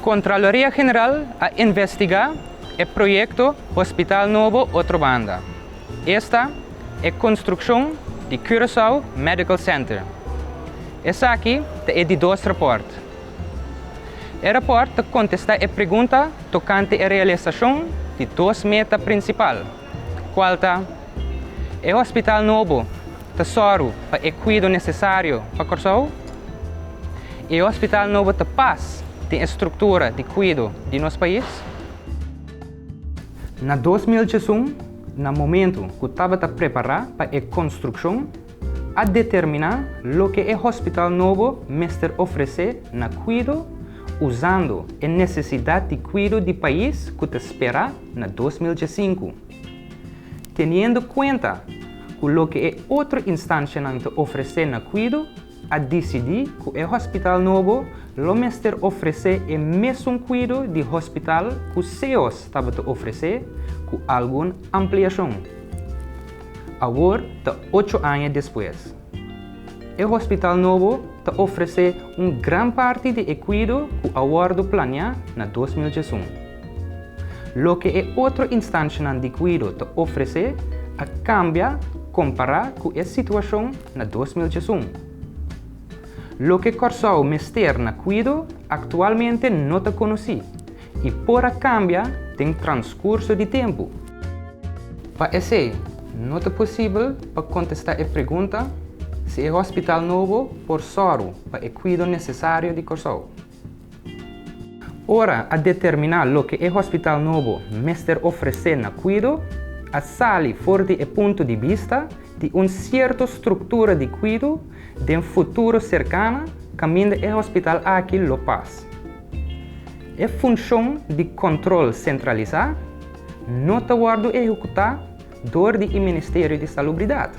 Kontraloria General a investigá e proyekto Hospital Nobo Otrobanda, esta e konstrukshon di Curaçao Medical Center. Esaki ta e di dos rapòrt. E rapòrt ta kontestá e pregunta tokante e realisashon di dos meta prinsipal, kual ta, E hospital nobo ta sòru pa e kuido nesesario pa Kòrsou? E hospital nobo ta pas den e struktura di kuido di nos pais? Na 2011, na momentu ku tabata prepará pa e konstrukshon, a determiná loke e hospital nobo mester ofresé na kuido usando e nesesidat di kuido di pais ku ta sperá na 2015. Teniendo kuenta ku loke e otro instanshanan ta ofresé na kuido, a disidí ku e hospital nobo lo mester ofresé e mesun kuido di hospital ku SEOS tabata ofresé ku algun ampliashon. Awor ta ocho aña despues. E hospital nobo ta ofresé un gran parti di e kuido ku a wòrdu planiá na 2011. Loke e otro instanshanan di kuido ta ofresé a kambia kompará ku e situashon na 2011. Loke Kòrsou mester na kuido aktualmente no ta konosí i por a kambia den transkurso di tempu. Pa esei, no ta posibel pa kontestá e pregunta si e hospital nobo por sòru pa e kuido nesesario di Kòrsou. Ora a determiná loke e hospital nobo mester ofresé na kuido, a sali for di e punto di bista di un sierto struktura di kuido den futuro serkana kaminda e hospital aki lo pas. E funshon di kòntròl sentralisá no ta wòrdu ehekutá dor di e Ministerio di Salubridat.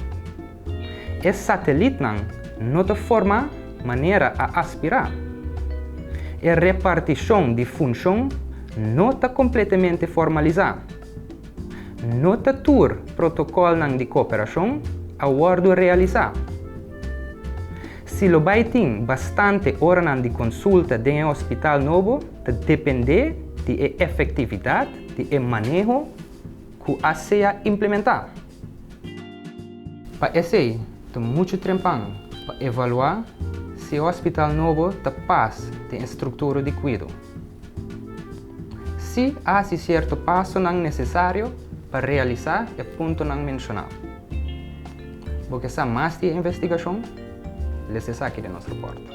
E satelitnan no ta formá manera a aspirá. E repartishon di funshon no ta kompletamente formalisá. No ta tur protokòlnan di kooperashon a wòrdu realisá. Si lo bai tin bastante oranan di konsulta den e hospital nobo ta dependé di e efektividat di e maneho ku a sea implementá. Pa esei ta muchu trempan pa evaluá si e hospital nobo ta pas den e struktura di kuido. Sí a hasi sierto pasonan nesesario pa realisá e puntonan menshoná. Bo ke sa mas di e investigashon? Lesa esaki den nos rapòrt.